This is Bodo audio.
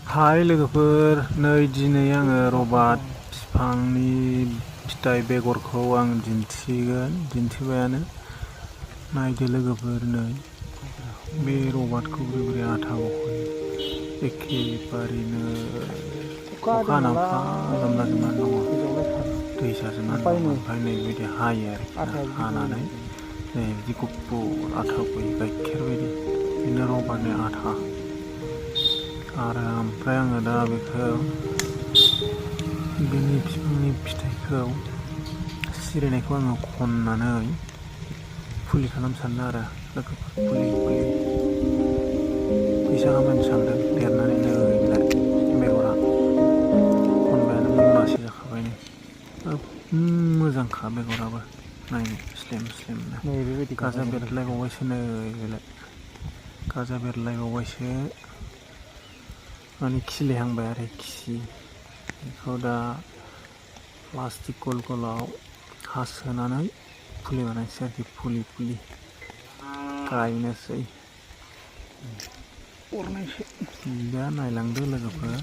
हाय लोगोफोर, नै दिनै आङो रबाट बिफांनि फिथाइ बेगरखौ आं दिन्थिबायानो। नायदो लोगोफोर, नै बे रबाटखौ बोरै आथा बख'यो। एखेबारेनो अखा हानानै लोमलाजोबनानै दङ, दै सारजोबनानै दङ। ओमफ्राय नै बेबायदि हायो आरोखि, हानानै नै बिदि गुफुर आथा गयो गाइखेर बायदि। बेनो रबाटनि आथा। आरो ओमफ्राय आङो दा बेखौ बेनि बिफांनि फिथाइखौ सिरिनायखौ आङो खननानै फुलि खालामनो सानदों आरो लोगोफोर, फुलि फैसा खामायनो सानदों। देरनानै नै बेलाय बेगरा खनबायानो मनासे जाखाबाय। नै मोजांखा बेगराबो, नायनो स्लिम स्लिमनो गाजा बेरलायबावबायसो। नै बेलाय गाजा बेरलायबावबायसो, माने खिलिहांबाय आरोखि। बेखौ दा प्लास्टिक गल गलाव हा सोनानै फुलि बानायसै आरोखि, फुलि गायनोसै। दा नायलांदो लोगोफोर।